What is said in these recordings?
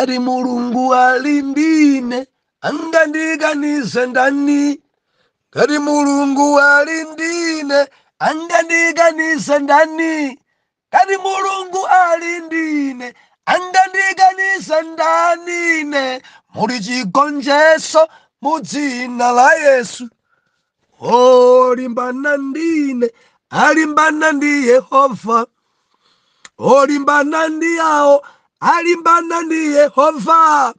Ngati Mulungu ali ndine, angandikanize ndani? Ngati Mulungu ali ndine, angandikanize ndani? Ngati Mulungu ali ndine, angandikanize ndani ine? Muli chigonjetso mu dzina la Yesu. Olimbana ndine, alimbana ndi Yehova. Olimbana ndi yawo, alimbana ndi Yehova.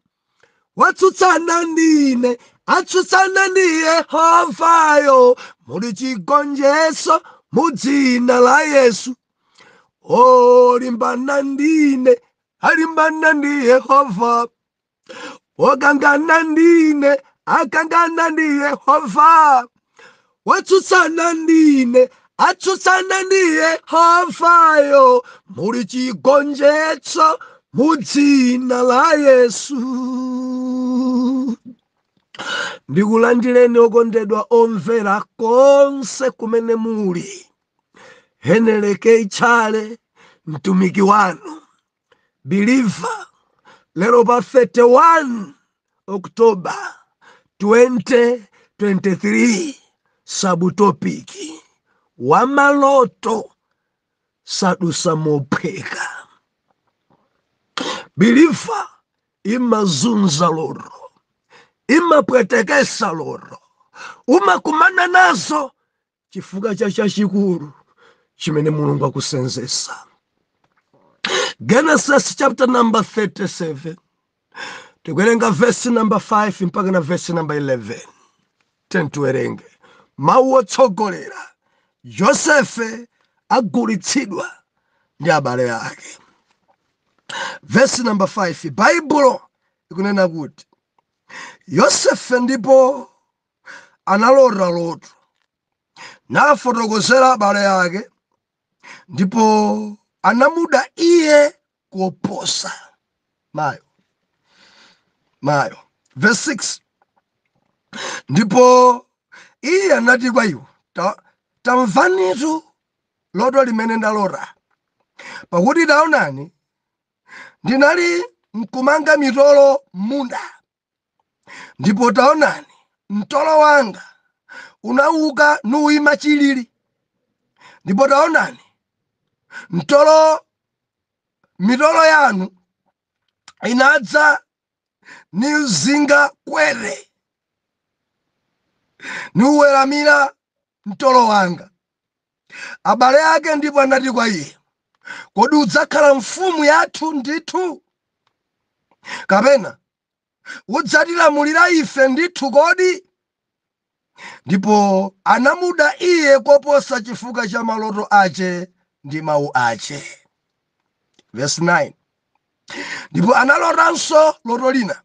Watsutsana ndine, atsutsana ndi Yehovayo. Muli chigonjetso mu dzina la Yesu. Olimbana ndine, alimbana ndi Yehova. Okangana ndine, akangana ndi Yehova. Watsutsana ndine, atsutsana ndi Yehovayo. Muli chigonjetso mu dzina la Yesu. Ndikulandireni okondedwa omvera konse kumene muli. Heneleke Tchale, mtumiki wanu believer, lero pa 31 October 2023, subtopic wamaloto sadusa mophweka. Believer, imazunza loto, imapwetekesa loto, umakumana nazo chifukwa cha chachikulu chimene Mulungu akusenzesa. Genesis chapter number 37, tikuwerenga verse number 5 mpaka na verse number 11. Tiwerenge mawu otsogolera. Josefe agulitsidwa ndi abale ake. Verse number 5, Baibulo ikunena kuti Yosefe ndipo analota loto, nafotokozera abale ake, ndipo anamuda iye koposa. Mayo mayo. Verse 6, ndipo iye anati kwa iwo, "Tamvanitu loto limene ndalota. Pakuti taonani, ndinali nkumanga mitolo munda, ndipo taonani, mtolo wanga unauka nuwima chilili, ndipo taonani, mitolo yanu inadza niuzinga kwere, niuweramira mtolo wanga." Abale ake ndipo anati kwa iye, "Kodi udzakhala mfumu yathu ndithu? Kapena udzatilamulira ife ndithu kodi?" Ndipo anamuda iye koposa chifukwa cha maloto ache ndi mawu ache. Verse 9, ndipo analotanso loto lina,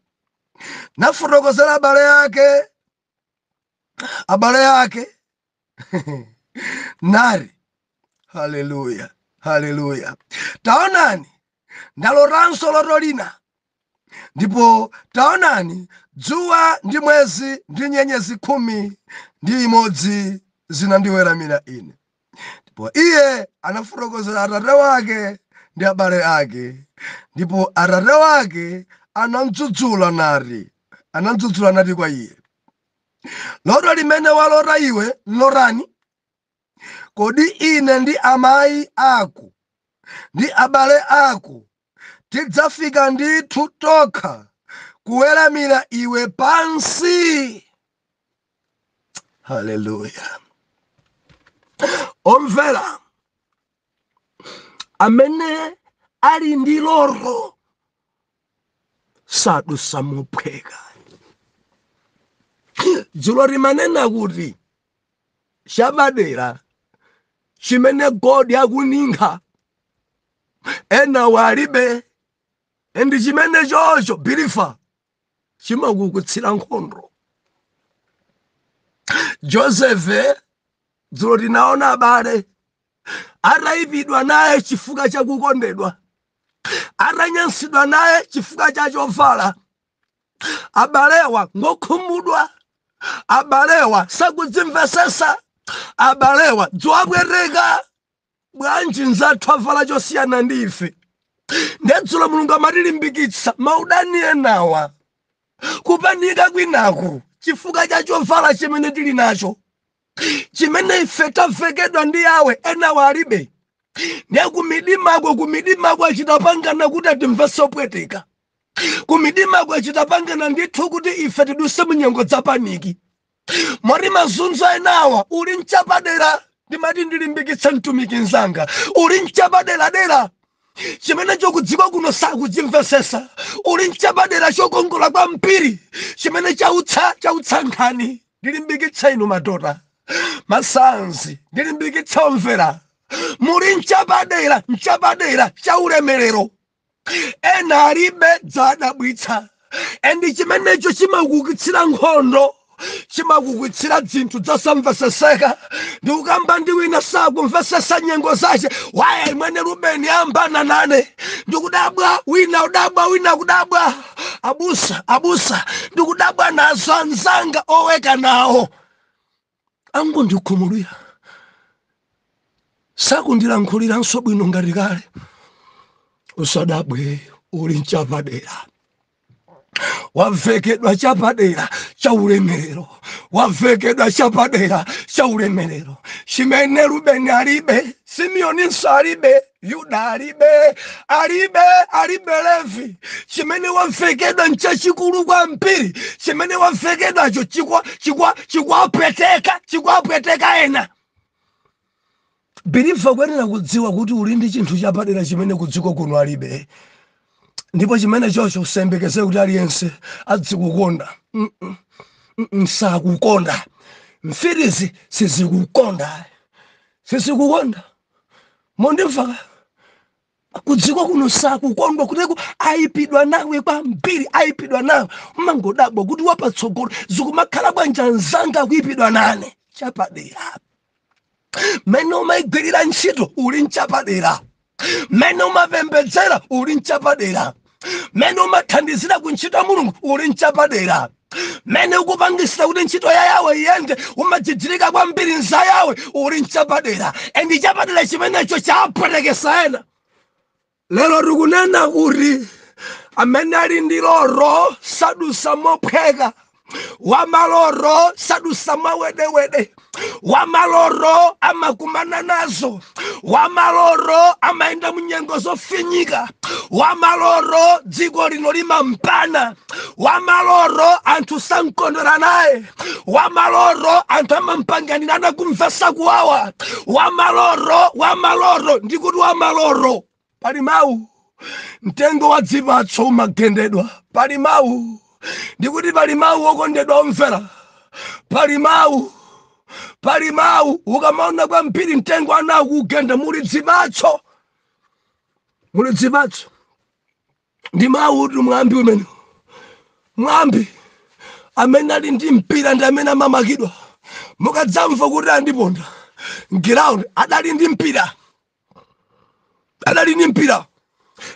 nafotokozera abale ake nari, haleluya, haleluya, "Taonani, ndalotanso loto lina, ndipo taonani, dzuwa ndi mwezi ndi nyenyezi 11 zinandiweramira ine." Ndipo iye anafotokozera atate wake ndi abale ake, ndipo atate wake anamdzudzula nati kwa iye, "Loto limene walota iwe lotani? Kodi ine ndi amayi ako ndi abale ako tidzafika ndithu tokha kuweramira iwe pansi?" Haleluya. Omvera, amene ali ndi loto sadusa mophweka. Dzulo limanena kuti chapadera chimene God akuninkha ena walibe, ndi chimene chocho, believer, chimakukutsira nkhondo. Josefe, dzulo tinaona abale atayipidwa naye chifukwa chakukondedwa, atanyansidwa naye chifukwa cha chovala. Abalewa ngokhumudwa, abalewa sakudzimvesesa, abalewa dziwabwereka bwanji nzathu avala chosiyana ndi ife. Ndedzulo Mulungu amatilimbikitsa maudani enawa, kupanika kwinaku, chifukwa cha chovala chimene tili nacho, chimene ife tavekedwa ndi Yawe, enawa alibe. Ndiye kumidimako achitapangana kuti atimvese opweteka. Kumidimako achitapangana ndithu kuti ife tiduse munyengo dza panic. Mori mazunzo enawa uli mchapadera. Ndimati ndilimbikitse mtumiki mzanga, uli mchapaderadera chimene chokudziko kuno sakuchimvesesa. Uli mchapadera chokongola kwambiri chimene chautsa nkhani. Ndilimbikitse inu madota, masanzi, ndilimbikitse omvera, muli mchapadera, mchapadera cha ulemerero. Ena alibe, dzadabwitsa. And chimenecho chimakukitsira nkhondo, chimakukitsira dzinthu dzasamveseseka. Ndikukamba ndi wina sakumvesesa nyengo zace. Waye mwene Rubeni ambana nane, ndikudabwa. Wina udabwa, wina kudabwa. Abusa, abusa, ndikudabwa nazo, anzanga oweka nawo angondikhumulwira, sakundilankhuliranso bwino ngati kale. Usadabwe, uli mchapadera, wavekedwa chapadera cha ulemerero, wavekedwa chapadera cha ulemerero chimene Rubeni alibe, Simeoninso alibe, Yuda alibe, alibe, alibe Levi. Chimene wavekedwa nchachikulu kwambiri. Chimene wavekedwacho chikwapweteka, chikwapweteka ena. Believer kuyenera kudziwa kuti uli ndi chinthu chapadera chimene kudziko kuno alibe, ndipo chimene chocho usayembekeze kuti aliyense adzikukonda. Sakukonda. Mfirizi sizikukonda, sizikukonda. Mondimvaka, kudziko kuno sakukondwa, kuteko ayipidwa nawe kwambiri, ayipidwa nawe. Umangodabwa kuti wapatsogolo zikumakhala bwanji anzanga akuyipidwa nane? Chapadera mmene umayigwirira ntchito, uli mchapadera. Mmene umapembedzera, uli mchapadera. Mmene umathandizira ku ntchito ya Mulungu, uli mchapadera. Mmene ukupangisira kuti ntchito ya Yawe iyende, umajijirika kwambiri nza Yawe, uli mchapadera. And chapadera chimenecho chapwetekesa ena. Lero tikunena kuti amene ali ndi loro sadusa mophweka, wamaloro sadusa mwawedewede, wamaloro amakumana nazo, wamaloro amayenda munyengo zofinyika, wamaloro dziko lino limampana, wamaloro anthu sankondwera naye, wamaloro anthu amampanganirana kumvesa kuwawa. Wamaloro, wamaloro, ndikuti wamaloro, pali mawu, mtengo wa dzipatso umagendedwa. Pali mawu, ndikuti pali mawu, okondedwa omvera, pali mawu, pali mawu. Ukamaona kwambiri mtengo anakugenda, muli dzipatso, muli dzipatso. Ndi mawu kuti mwambi umene, mwambi, amene ali ndi mpira ndi amene amamakidwa. Mukadzamva kuti andiponda m'ground, adali ndi mpira, adali ndi mpira.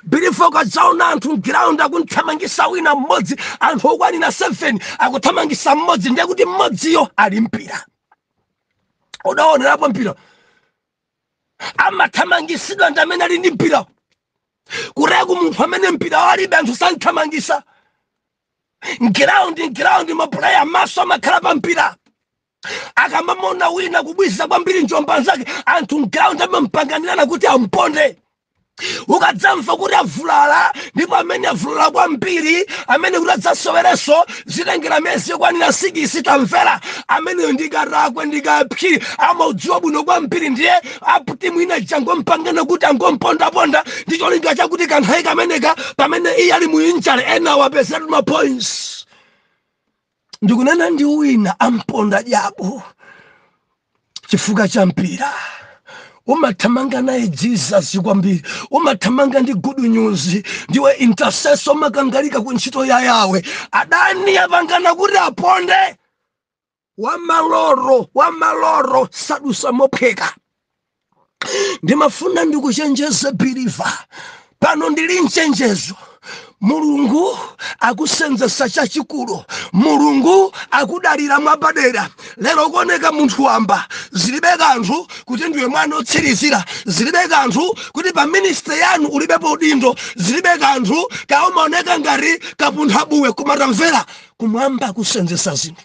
Believer, ukadzaona anthu m'ground akunthamangisa wina mmodzi, anthu okwanira 7 akuthamangisa mmodzi, ndiye kuti mmodziyo ali mpira. Udaonerapo mpira? Amathamangisidwa ndi amene ali ndi mpira. Kureku munthu amene mpira walibe, anthu santhamangisa. M'ground, m'ground, maplayer maso amakhala pa mpira. Akamamona wina kubwiza kwambiri njomba zake, anthu m'ground amampanganirana kuti amponde. Ukadzamva kuti avulala, ndipo amene avulala kwambiri, amene kuti adzasowerenso zitengera miyezi yokwanira 6, tamvera, ameneyo ndikarakwe ndikapyi amaudziwa bwino kwambiri. Ndiye timu ina changompangana kuti angompondaponda ndi cholinga chakuti kanthawi kameneka pamene iye ali mu injury, ena wapezatu ma points. Ndikunena ndi wina amponda jabu chifukwa cha mpira. Umathamanga naye Jesus kwambiri, umathamanga ndi good news, ndiwe intercessor, umakangalika ku ntchito ya Yawe. Adani apangana kuti aponde wamaloro. Wamaloro sadusa mopheka. Ndimafuna ndikuchenjeze believer, pano ndili mchenjezo. Mulungu akusenzesa chachikulu. Mulungu akudalira mwapadera. Lero kuoneka munthu wamba, zilibe kanthu kuti ndiwe mwana otsirizira, zilibe kanthu kuti pa ministry yanu ulibepo udindo, zilibe kanthu kaumaoneka ngati kapunthabuwe, koma tamvera, kumwamba akusenzesa zinthu.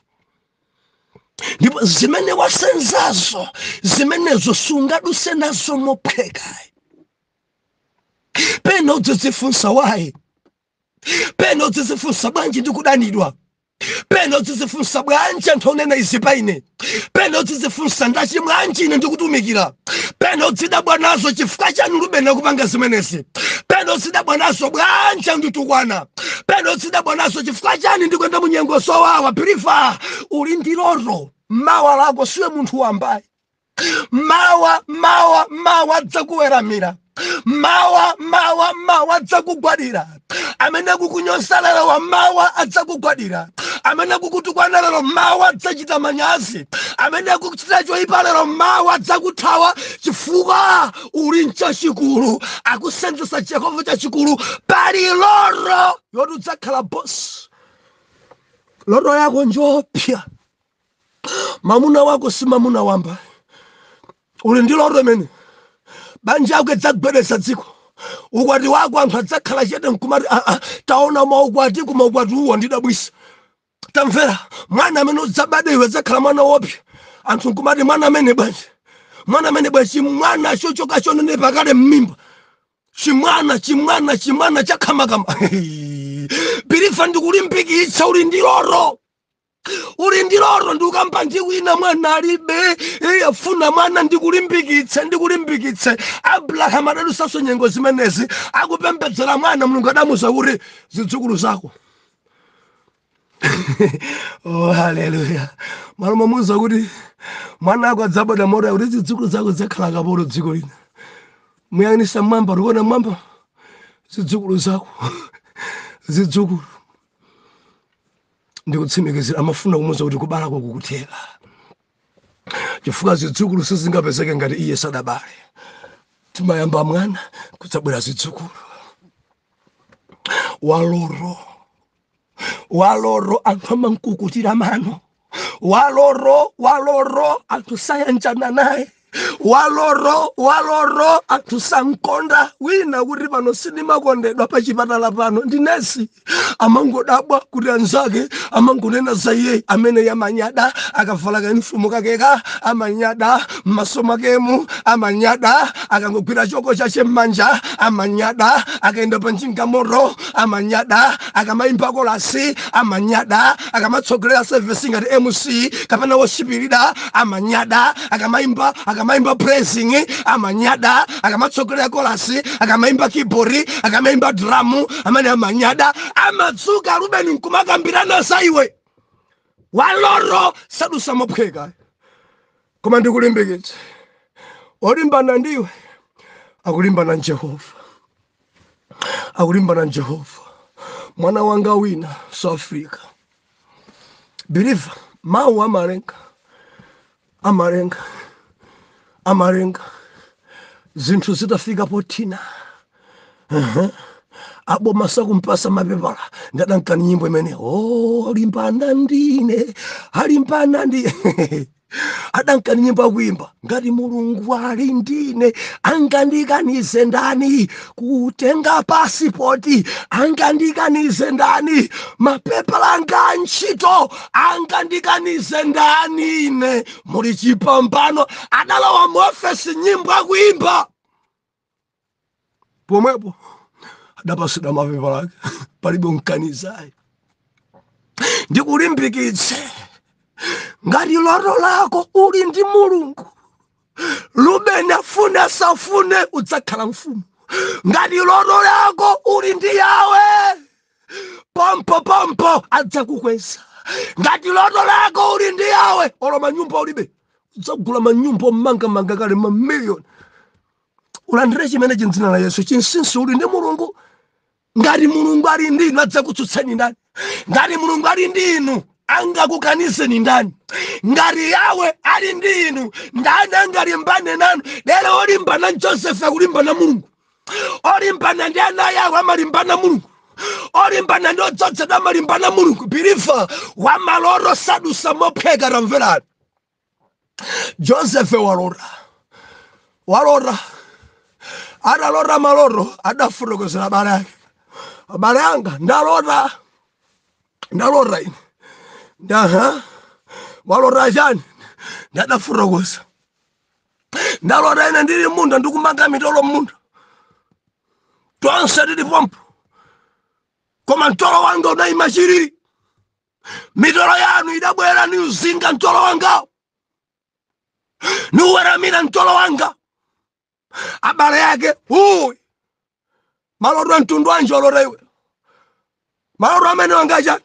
Ndipo zimene wasenzazo, zimenezo sungaduse nazo mophweka. Pena udzidzifunsa why, pena udzidzifunsa bwanji ndikudanidwa, pena udzidzifunsa bwanji anthu onena izi pa ine, pena udzidzifunsa ndachimwanji ine ndikutumikira, pena udzidabwa nazo chifukwa chanu Rubeni akupanga zimenezi, pena udzidabwa nazo bwanji anditukwana, pena udzidabwa nazo chifukwa chani ndikuyenda munyengo zowawa. Believer, uli ndi loto, mawa lako siwe munthu wambayi. Mawa, mawa, mawa adzakuweramira, mawa, mawa, mawa adzakugwadira. Amene akukunyoza lero wa mawa adzakugwadira. Amene akukutukwana lero mawa adzachita manyazi. Amene akukuchitira choyipa lero mawa adzakuthawa, chifukwa uli mchachikulu. Akusenzesa Jehova chachikulu. Pali loto yoti udzakhala boss. Loto yako njopya. Mamuna wako si mamuna wamba. Uli ndi loto imene banja yako idzagwedeza dziko. Ukwati wako anthu adzakhala chete nkumati, "Ah, ah, taona maukwati, koma ukwati uwo ndidabwisa." Tamvera, mwana amene udzabadwa iwe adzakhala mwana wopya. Anthu nkumati, "Mwana amene bwanji? Mwana amene bwanji?" Chimwana chochoka chonene pakale m'mimba, chimwana, chimwana, chimwana chakhamakama. Believer, ndikulimbikitsa, uli ndi loto, uli ndi loto. Ndikukamba ndi wina, mwana alibe, iye afuna mwana. Ndikulimbikitse, ndikulimbikitse, Abrahamu adadusanso nyengo zimenezi akupembedzera mwana. Mulungu adamuza kuti zidzukulu zako. Oh, haleluya! Malo mamuza kuti mwana ako adzabadwa mota, kuti zidzukulu zako zidzakhala kapolo dziko lina. Muyang'anisa mwamba, tikuona mwamba, zidzukulu zako, zidzukulu. Ndikutsimikizira, amafuna kumuza kuti kubala kukutheka, chifukwa zidzukulu sizingapezeke ngati iye sadabale. Timayamba mwana, kudzabwera zidzukulu. Waloro, waloro, anthu amankukutira mano. Waloro, waloro, anthu sayanjana naye. Waloro, waloro, anthu sankonda. Wina kuti pano sindimakondedwa pachipatala pano ndi nesi, amangodabwa kuti anzake amangonena za iye. Amene yamanyada akavala kaunifomu kakeka, amanyada m'maso mwakemu, amanyada akangogwira choko chache m'manja, amanyada akaenda pa njingamoto, amanyada akamayimba kolasi, amanyada akamatsogolera service ngati MC kapena worship leader, amanyada akamayimba, akamayimba praising, amanyada akamatsogolera kolasi, akamayimba keyboard, akamayimba drum, amene amanyada. Amadzuka Rubeni nkumakambirana za iwe. Waloro sadusa mophweka. Koma ndikulimbikitsa, olimbana ndiwe akulimbana njehova, akulimbana njehova. Mwana wanga wina South Africa. Believer, mawu amalenga, amalenga, amalenga. Zinthu zitafika pothina, aboma sakumpasa mapepala, ndadankani nyimbo imene, "Oh, limbana ndine, alimbana ndi." Adankani nyimbo akuimba, "Ngati Mulungu ali ndine, angandikanize ndani kutenga pasipoti? Angandikanize ndani mapepala anga antchito? Angandikanize ndani ine?" Muli chipambano. Adalowa mu ofesi nyimbo akuimba, pomwepo adapasidwa mapepala ake, palibe mkanizayi. Ndikulimbikitse, ngati loto lako uli ndi Mulungu, Rubeni, afune asafune, udzakhala mfumu. Ngati loto lako uli ndi Yawe, pompo pompo adzakukweza. Ngati loto lako uli ndi Yawe, olo manyumba ulibe, udzagula manyumba omangamanga kale mamiliyoni. Ulandire chimene chindzina la Yesu. Chinsinsi, uli ndi Mulungu. Ngati Mulungu ali ndi inu, adzakutsutsani ndani? Ngati Mulungu ali ndi inu, angakukanizeni ndani? Ngati Yawe ali ndi inu, ndani angalimbane nanu? Lero olimbana Joseph akulimbana Mulungu, olimbana ndi ana Yawe amalimbana Mulungu. Olimbana ndi odzozedwa amalimbana Mulungu. Believer, wamaloto sadusa mopheka. Tamverani, Josefe walota, walota. Atalota maloto adafotokozera abale ake: "Abale anga, ndalota, ndalota ine." Ndaha, "Walota chani?" Ndadafotokoza: "Ndalota ine ndili munda, ndikumanga mitolo mmunda, tonse tili pompo, koma mtolo wanga unayima chilili. Mitolo yanu idabwera niuzinga mtolo wangawo, niuweramira mtolo wanga." Abale yake: "Uyi, maloto a mtundu wanji walota iwe? Maloto amene wanga chani?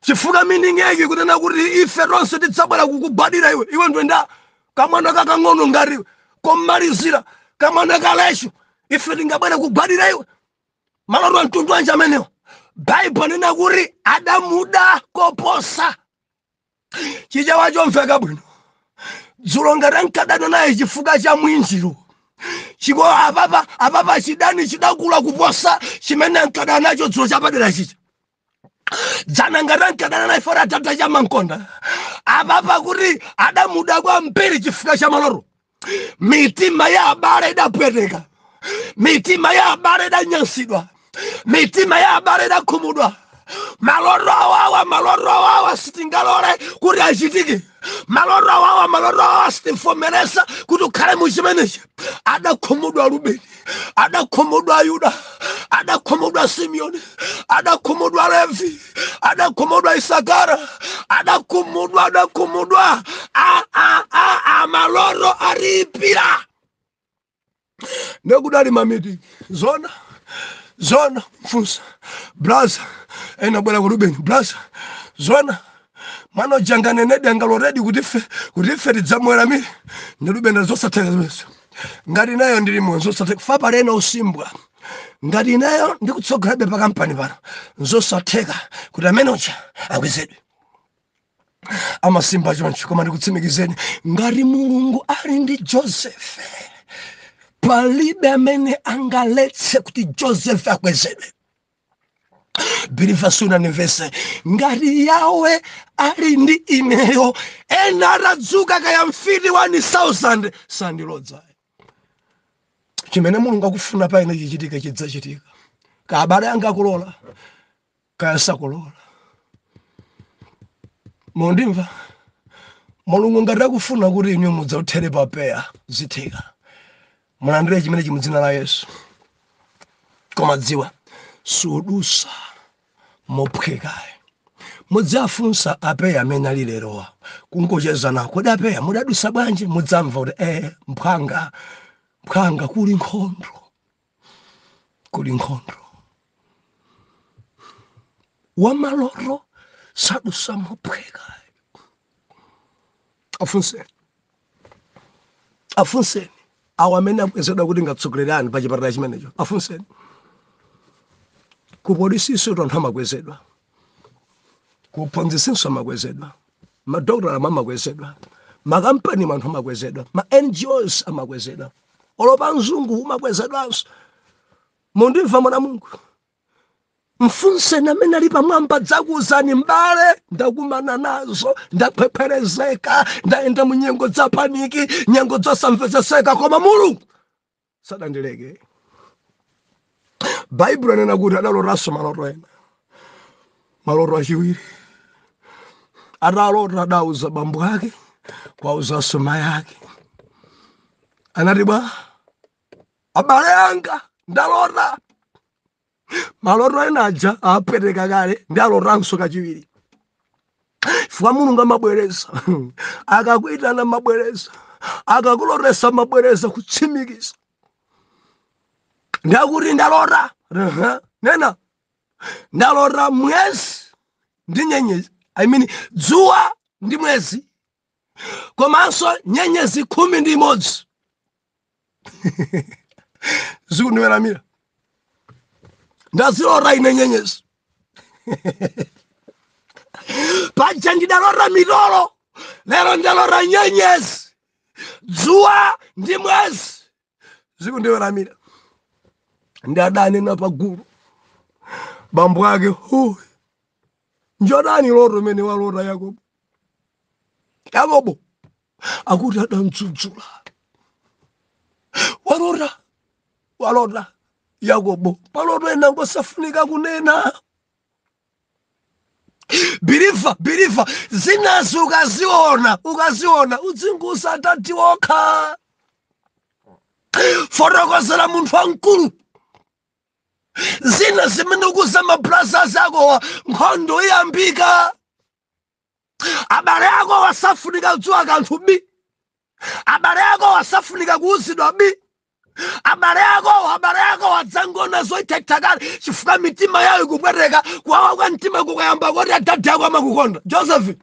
Chifukwa meaning yake kunena kuti ife tonse tidzabwera kukugwadira iwe. Iwe ndwenda kamwana kakang'ono ngati iwe, komalizira kamwana kalecho, ife tingabwera kugwadira iwe? Maloto a mtundu wanji amenewa?" Baibulo nena kuti adamuda koposa. Chichewa chomveka bwino, dzulo ngati ankadana naye chifukwa cha mwinjiro chiko, apapa apapa chidani chidakula kuposa chimene ankadana nacho dzulo chapadera chicha. Dzana ngati ankadana naye fora atata cha mankonda, apapa kuti adamuda kwambiri chifukwa cha maloto. Mitima ya abale idapweteka, mitima ya abale idanyansidwa, mitima ya abale idakhumudwa. Maloto awawa, maloto awawa sitingalole kuti achitike. Maloto awawa, maloto awawa sitimvomereza kuti ukhale mu chimenechi. Adakhumudwa Rubeni, adakhumudwa Yuda, adakhumudwa Simeoni, adakhumudwa Levi, adakhumudwa Isakara, adakhumudwa, adakhumudwa. A a a a maloto aripira nekudali mamiti zona zona. Mfunsa braza, ena bwera ku Rubeni: "Braza, zona mwana ujanganenedi angaloredi kuti ife tidzamuweramire?" Ndi Rubeni: "Zosatheka zimenezo. Ngati ineyo ndilimo, zosatheka. Fa palena usimbwa, ngati ineyo ndikutsogolabe pa kampani pano, nzosatheka kuti amene uja akwezedwe." Amasimba choncho, koma ndikutsimikizeni, ngati Mulungu ali ndi Josefe, palibe amene angaletse kuti Joseph akwezedwe. Believer, sunandimvese. Ngati Yawe ali ndi ineyo, ena atadzuka kaya mfiti 1000 sandilodza. Chimene Mulungu akufuna pa ine chichitike, chidzachitika, ka abale anga akulola kaya sakulola. Mundimva? Mulungu ngati akufuna kuti inu mudzauthere papeya, zitheka. Mulandire chimene chimudzina la Yesu. Koma dziwa, sudusa mophwekayo. Mudzafunsa apeya amene ali lerowa, kungocheza nawo: "Kodi apeya mudadusa bwanji?" Mudzamva kuti, "Mphwanga, mphwanga, kuli nkhondo, kuli nkhondo." Wamaloto sadusa mophwekayo. Afunseni, afunseni awo amene akwezedwa kuti ngatsogolerani pa chipatala chimenecho. Afunseni ku polisiso, anthu amakwezedwa, kuphunzisinso amakwezedwa, madokotala amakwezedwa, makampani anthu amakwezedwa, ma NGOs amakwezedwa, olopa mzungu umakwezedwanso. Mundimva, mwana Mungu? Mfunseni amene ali pamwamba, dzakuwuzani: "Mbale, ndakumana nazo, ndaphepherezeka, ndayenda mu nyengo za panic, nyengo zosamvetseseka, koma Mulungu sadandileke." Baibulo anena kuti adalotanso maloto ena, maloto achiwiri. Atalota adauza bambo ake, kwauzanso mayi ake. Anati, "Bwa abale anga, ndalota maloto ena." Aja apweteka kale, ndi alotanso kachiwiri, chifukwa Mulungu amabwereza. Akakuitana amabwereza, akakulotesa amabwereza kutsimikiza. Ndakuti, "Ndalota." "Aha, nena." "Ndalota mwezi ndi nyenyezi, I mean dzuwa ndi mwezi komanso nyenyezi 11 zikundiweramira. Ndazilota ine nyenyezi. Paja ndidalota mitolo, lero ndalota nyenyezi, dzuwa ndi mwezi zikundiweramira." Ndi adanena pagulu. Bambo ake, "Hu, njodani loto imene walota Yakobo?" Yakobo akuti adamdzudzula. Walota, walota Yakobo maloto ena ngosafunika kunena. Believer, believer, zinazi ukaziona, ukaziona udzinguza adadi okha. Fotokozera munthu wamkulu. Zina zimene ukuza mabrothers akowa, nkhondo iyambika. Abale ako wasafunika kudziwa kanthu bi. Abale ako wasafunika kuuzidwa bi. Abale ako, abale ako wadzangona zoithetha kale, chifukwa mitima yawo ikupweteka. Kuwawa kwa mtima kukayamba kuti adadi ako amakukonda. Joseph,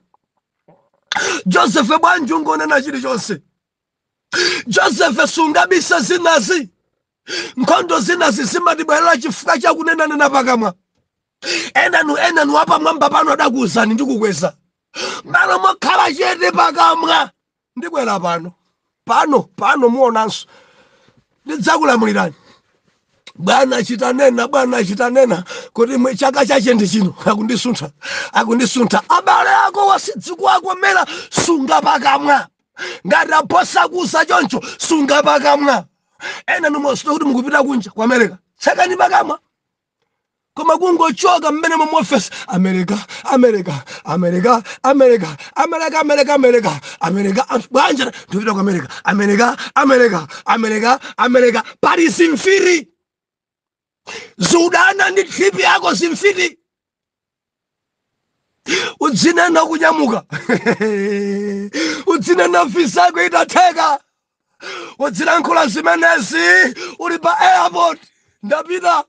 Joseph, bwanji ungonena chilichonse? Joseph, sungabisa zinazi. Nkhondo zinazi zimatibwerera chifukwa chakunenanena pakamwa. Enanu, enanu apamwamba pano adakuwuzani, ndikukweza. Malo mokhala chete pakamwa, ndibwera pano, pano, pano muonanso ndidzakulamulirani. Bwana chitanena, bwana chitanena kuti chaka chache ndi chino. Akundisuntha, akundisuntha. Abale ako wasidzikuwakomera, sunga pakamwa. Ngati aposa kusa choncho, sunga pakamwa. Ena nomosita kuti mukupita kunja ku America, tsekani pakamwa. Koma kungochoka mmene momofesa, America, America, America, America, America, America, America, America. Anthu, bwanja ndipita ku America, America, America, America, America. Pali zimfiri zudana ndi trip yako. Zimfiri udzinena kunyamuka, udzinena visa yako itatheka, udzilankhula zimenezi uli pa airport, ndapita.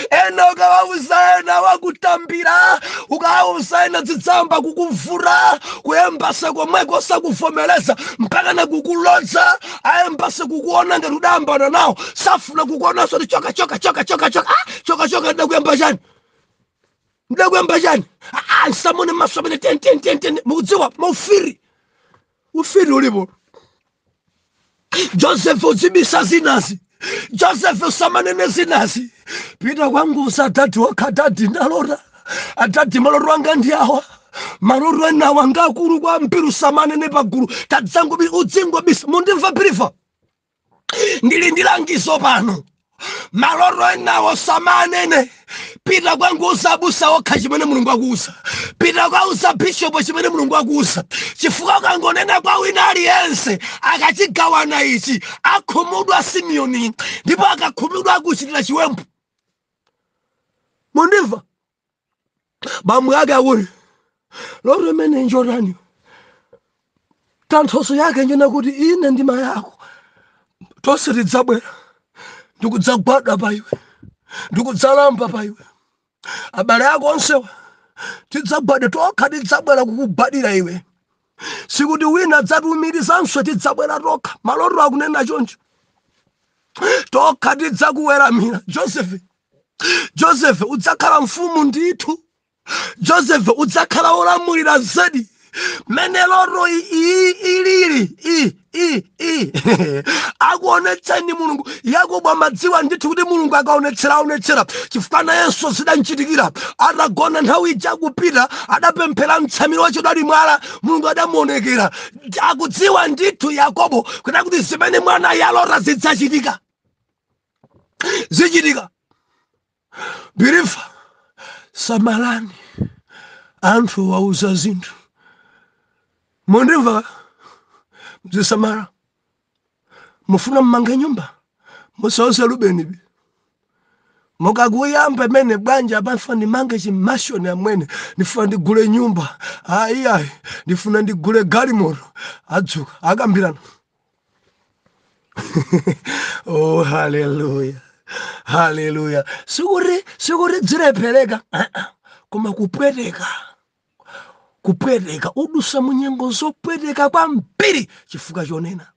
Ena ukawauza, ena wakutambira. Ukawauza ena, zidzamba kukuvura ku embassy komweko, osakuvomereza mpaka nakukulodza. A embassy kukuona ngati udayambana nawo, safuna kukuonanso. Ti choka, choka, choka, choka, choka. Ah, choka, choka. Ndakuyamba chani? Ndakuyamba chani? Ah, nsamone maso amene ten ten ten ten. Mukudziwa maufiri, ufiri ulipo. Joseph, udzibisa zinazi. Joseph, usamanene zinazi. Pita kwanguza adadi wakha, "Adadi, ndalota. Adadi, maloto anga ndi awa." Maloto enawa ngakulu kwambiri, usamanene pagulu. Tadzangobi, udzingobisa. Mundimva, believer? Ndili ndi langizo pano. Maloto enawo samanene. Pita kwanguza abusa okha chimene Mulungu akuuza. Pita kwauza bishopu chimene Mulungu akuuza, chifukwa ukangonena kwa wina aliyense, akachigawana ichi, akhumudwa Simeoni, ndipo akakhumudwa akuchitira chiwembu. Mundimva? Bambo ake akuti, "Loto imene njotani? Tanthauzo yake njena kuti ine ndi mayi ako tonse tidzabwera ndikudzagwada pa iwe, ndikudzalamba pa iwe. Abale ako onsewa tidzagwada tokha, tidzabwera kukugwadira iwe. Sikuti wina adzatiumirizanso, tidzabwera tokha. Maloto akunena choncho. Tokha tidzakuweramira." Joseph, Joseph, udzakhala mfumu ndithu. Joseph, udzakhala wolamulira zedi. Mene loto ilili i i i akuonetseni Mulungu. Yakobo amadziwa ndithu kuti Mulungu akaonetsera, aonetsera, chifukwa nayenso zidanchitikira. Atagona nthawi ija akupita, adapemphera, mtsamiro wacho udali mwala, Mulungu adamuonekera. Akudziwa ndithu Yakobo kuti zimene mwana yalota zidzachitika, zichitika. Believer, samalani anthu wauza zinthu. Mundimva? Mzisamala. Mufuna mmange nyumba, musauze Rubeni bi. Mukakuyamba imene, "Bwanja apa ndifuna ndimange chimansion amwene, ndifuna ndigule nyumba, ayi ayi, ndifuna ndigule galimoto," adzuka akambirana. Oh, haleluya, haleluya! Sikuti, sikuti dzilephereka, koma kupweteka, kupweteka. Udusa munyengo zopweteka kwambiri chifukwa chonena.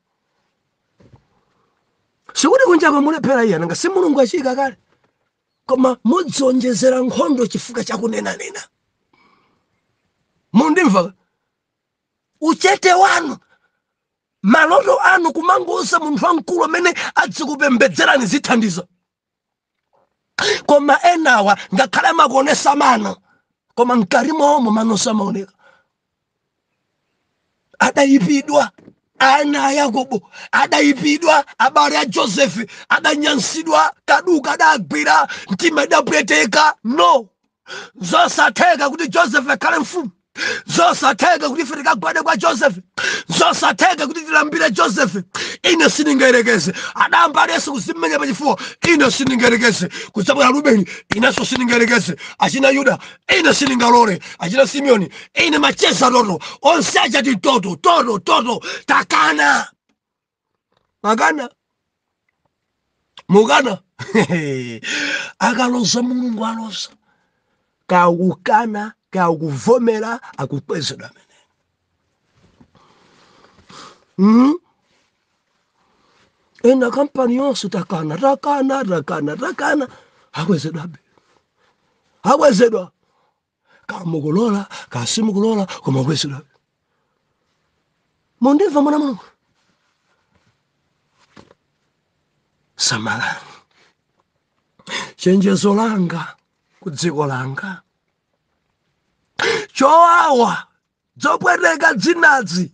Sikuti kunjako mulephera iya, nanga si Mulungu achika kale, koma mudzionjezera nkhondo chifukwa chakunenanena. Mundimva? Uchete wanu, maloto anu, kumangoza munthu wamkulu amene adzikupembedzerani, zithandiza. Koma enawa ngakhale amakuonesa mano, koma mkati mwawomo mano samaoneka. Adayipidwa ana a Yakobo, adayipidwa abale a Josefe, adanyansidwa, kaduka adagwira, mtima idapweteka. No, zosatheka kuti Joseph akhale mfumu, zosatheka kuti ife tikagwade kwa Joseph, zosatheka kuti tilambire Joseph. Ine sindingayerekeze. Adayamba aliyense kuzimenya pachifuwa, ine sindingayerekeze. Kudzabwera Rubeni, inenso sindingayerekeze. Achina Yuda, ine sindingalole. Achina Simeoni, ine macheza toto onse achati toto toto toto, takana makana mukana. Akaloza Mulungu aloza, kakukana kakuvomera, akukwezedwa amene. Ena kampani yonse takana takana takana takana, akwezedwabe, akwezedwa. Kamukulola kasimukulola, koma akwezedwabe. Mundimva mwana Mulungu? Samalani. Chenjezo langa ku dziko langa, chowawa zopweteka dzinazi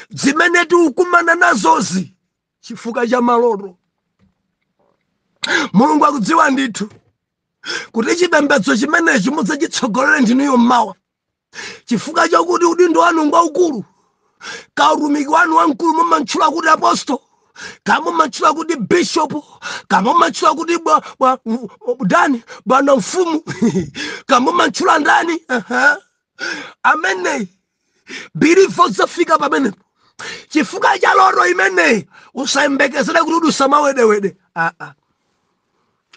zimene tikukumana nazozi chifukwa cha maloto. Mulungu akudziwa ndithu kuti chipembedzo chimenechi mudzachitsogolere ndinuyo mmawa, chifukwa chakuti udindo wanu ngwaukulu, kautumiki wanu wamkulu mumantchula kuti apostol, kamumantchula kuti bishop, kamumantchula kuti ndani bwana mfumu, kamumantchula ndani. Ameneyi bilivo zafika pamenepo chifukwa cha loto imeneyi. Usayembekezere kuti udusa mawedewede.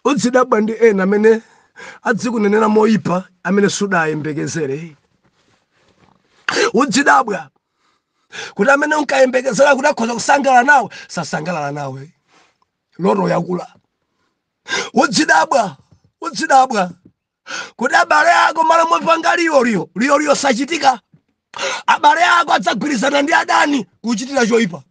Udzidabwa ndi ena amene adzikunenera moyipa amene sudayembekezere. Udzidabwa kuti amene unkayembekezera kuti akhoza kusangalala nawe sasangalala nawe. Loto yakula. Udzidabwa, udzidabwa kuti abale ako malo mopanga liyo liyo liyo sachitika. Abale ako adzagwirizana ndi adani kuchitira choyipa.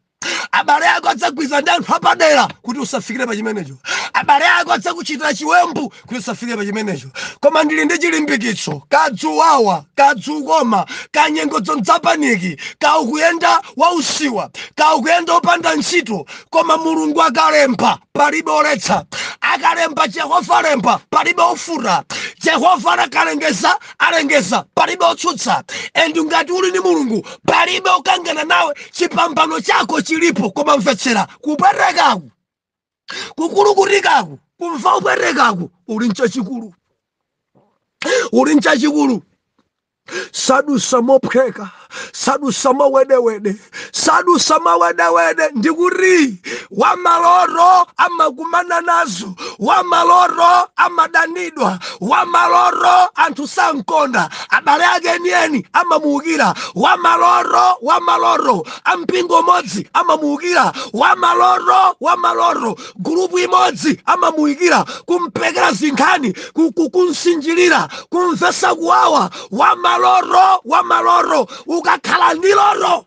Abale ako adzagwirizana ndi anthu apadera kuti usafikire pa chimenecho. Abale ako adzakuchitira chiwembu kuti usafikire pa chimenecho. Koma ndili ndi chilimbikitso, kadzuwawa, kadzukoma, kanyengo dzodzapaniki, kaukuyenda wausiwa, kaukuyenda opanda ntchito, koma Mulungu akalemba palibe oletsa. Akalemba Jehova alemba palibe ofuta. Jehova akalengeza alengeza palibe otsutsa. And ngati uli ndi Mulungu palibe okangana nawe, chipambano chako chilipo. Koma mvetsera, kupwetekaku, kukulukutikaku, kumva upwetekaku, uli nchachikulu, uli nchachikulu. Sadusa mophweka, sadusa mawedewede, sadusa mawedewede. Ndikuti wamaloto amakumana nazo, wamaloto amadanidwa, wamaloto anthu sankonda, abale ake enieni amamuukira, wamaloto, wamaloto ampingo umodzi amamuukira, wamaloto, wamaloto gulupu imodzi amamuukira, kumpekera zinkhani, kumsinjirira, kumvesa kuwawa. Wamaloto, wamaloto, ukakhala ndi loto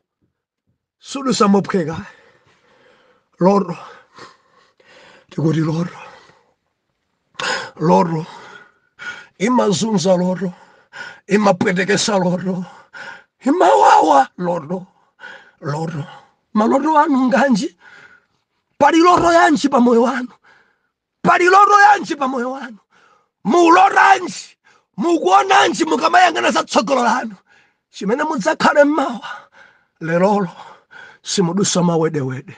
sudusa mophweka. Loto, ndikuti loto, loto imazunza, loto imapwetekesa, loto imawawa, loto, loto. Maloto anu nganji? Pali loto yanji pa moyo wanu? Pali loto yanji pa moyo wanu? Mulotanji? Mukuonanji mukamayang'ana za tsogolo lanu chimene mudzakhale mmawa? Lerolo simudusa mawedewede,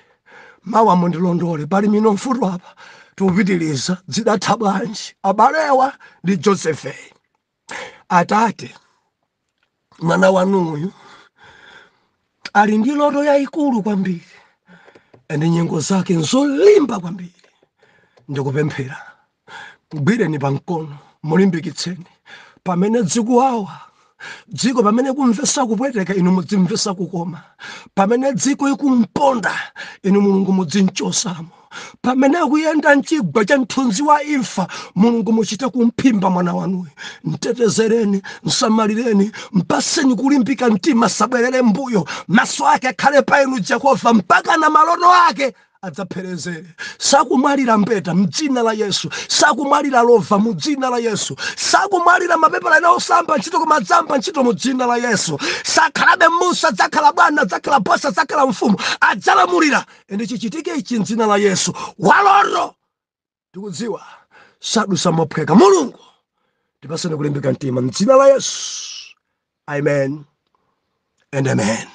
mawa mundilondole. Pali mino mfuto apa, tikupitiliza. Zidatha bwanji abalewa ndi Josefe? Atate, mwana wanuyu ali ndi loto yayikulu kwambiri ende nyengo zake nzolimba kwambiri. Ndikupemphera, mgwireni pamkono, mulimbikitseni pamene dzikuwawa dziko, pamene kumvesa kupweteka inu mudzimvesa kukoma, pamene dziko ikumponda inu Mulungu mudzinchosamo, pamene akuyenda mchigwa cha mthunzi wa imfa Mulungu muchite kumphimba mwana wanuyu. Mtetezereni, msamalireni, mpaseni kulimbika mtima, sabwerere mbuyo, maso ake akhale pa inu Jehova mpaka na maloto ake Adzapherezere. Sakumwalira mbeta mdzina la Yesu, sakumwalira lova mu dzina la Yesu, sakumwalira mapepala ena osamba ntchito koma adzamba ntchito mu dzina la Yesu. Sakhalabe m'busa, adzakhala bwana, adzakhala bosi, adzakhala mfumu, adzalamulira. Ende chichitike ichi mdzina la Yesu. Waloto tikudziwa sadusa mophweka. Mulungu tipaseni kulimbika mtima mdzina la Yesu. Amen and amen.